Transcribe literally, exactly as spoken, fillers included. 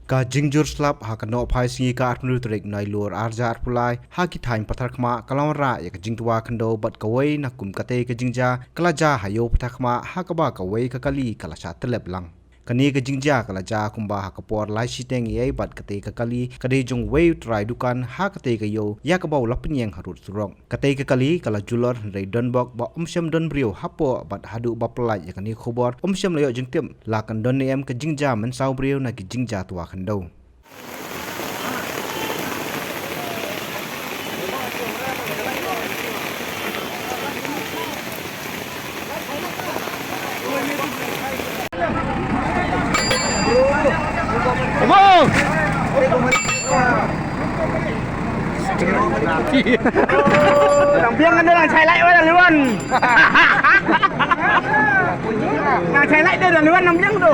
Ka jingjur slap ha ka nohphai sngi ka arphew tarik Nailur arhajar arphew lai ha ki thaiñ Patharkhmah ka la wanrah ïa ka jingtwa khyndew bad kawei na kum katei ka jingjia ka la jia ha Ïew Patharkhmah ha kaba kawei ka kali ka la shah tyllep lang. Kane ka jingjia ka la jia kumba ha ka por lai shiteng eiei bad katei ka kali ka dei jong uwei u trai dukan ha katei ka ïew ïa kaba u la pynïeng harud surok. Katei ka kali ka la julor hynrei donbok ba ym shym don briew hapoh bad haduh ba pyllait ïa kane ka khubor ym shym la ïoh jingtip la kan don ne em ka jingjia mynsaw briew na ki jingjia twa khyndew. Nang biang kan dang chai lai wa dang luan. Nang chai lai dang luan nang biang tu.